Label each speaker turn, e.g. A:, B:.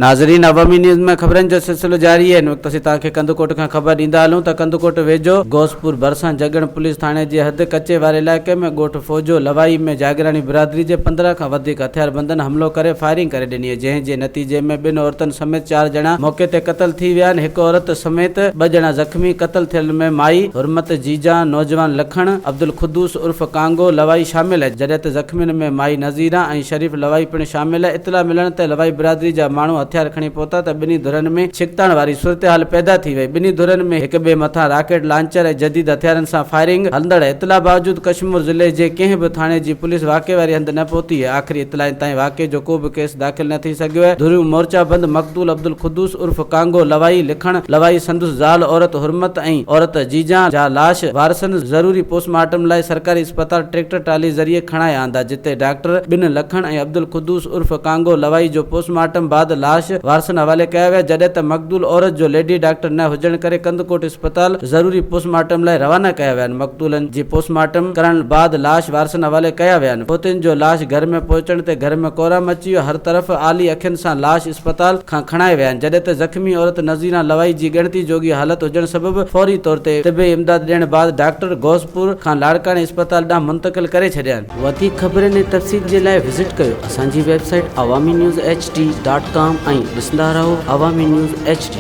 A: ناظرين عوامي نيوز ۾ خبرن جو سلسلو جاري آهي هن وقت اسين توهان کي ڪنڌڪوٽ کان خبر ڏيندا هلون ته ڪنڌڪوٽ ويجهو غوثپور ڀرسان جڳڻ پوليس ٿاڻي جي حد ڪچي واري علائقي ۾ ڳوٺ فوجو لوائي ۾ جاگيراڻي برادري جي 15 کان وڌيڪ هٿياربندن حملو ڪري فائرنگ ڪري ڏني جنهن جي نتيجي ۾ ٻن عورتن سميت چار ڄڻا موقعي تي قتل ٿي ويا آهن هڪ عورت سميت ٻه ڄڻا زخمي قتل ٿيلن ۾ مائي حرمت جيجان نوجوان لکڻ عبدالقدوس عرف ڪانگو لوائي شامل آهي جڏهن ته زخمين ۾ مائي نظيران ۽ شريف لوائي پڻ شامل آهي اطلاع ملڻ تي لوائي برادري جا ماڻهو هٿيار کڻي پهتا ته ٻنهي ڌرين ۾ ڇڪتاڻ واري صورتحال پيدا ٿي وئي ٻنهي ڌرين ۾ هڪ ٻئي مٿان راڪيٽ لانچر ۽ جديد هٿيارن سان فائرنگ هلندڙ اطلاع باوجود ڪشمور ضلعي جي ڪنهن به ٿاڻي جي پوليس واقعي واري هنڌ نه پهتي آهي آخري اطلاعن تائين واقعي جو ڪو به ڪيس داخل نه ٿي سگهيو آهي ڌريون مورچا بند مقتول عبدالقدوس عرف ڪانگو لوائي لکڻ لوائي سندس زال عورت حرمت ۽ عورت جيجان جا لاش وارثن ضروري پوسٽ مارٽم لاء سرڪاري اسپتال ٽريڪٽر ٽرالي ذريعي کڻائي آندا جتي ڊاڪٽر ٻن لکڻ ۽ عبدالقدوس عرف ڪانگو لوائي جو پوسٽ مارٽم بعد لاش وارثن حوالي ڪيا ويا جڏهن ته مقتول عورت جو ليڊي ڊاڪٽر نه هجڻ ڪري ڪنڌڪوٽ اسپتال ضروري پوسٽ مارٽم لاء روانا ڪيا ويا آهن مقتولن جي پوسٽ مارٽم ڪرڻ بعد لاش وارثن حوالي ڪيا ويا آهن فوتين جو لاش گهر ۾ پهچڻ تي گهر ۾ ڪهرام مچي ويو هر طرف آلي اکين سان لاش اسپتال کان کڻائي ويا آهن جڏهن ته زخمي عورت نظيران لوائي جي ڳڻتي جوڳي حالت هجڻ سبب فوري طور تي طبي امداد ڏيڻ بعد ڊاڪٽر غوثپور کان لاڙڪاڻي اسپتال ڏانهن منتقل ڪري ڇڏيا آهن. وڌيڪ خبرن ۽ تفصيل جي لاء وزٽ ڪيو اسان جي website Awami news H D dot com ۽ ڏسندا رهو عوامي نيوز ايڇ ڊي.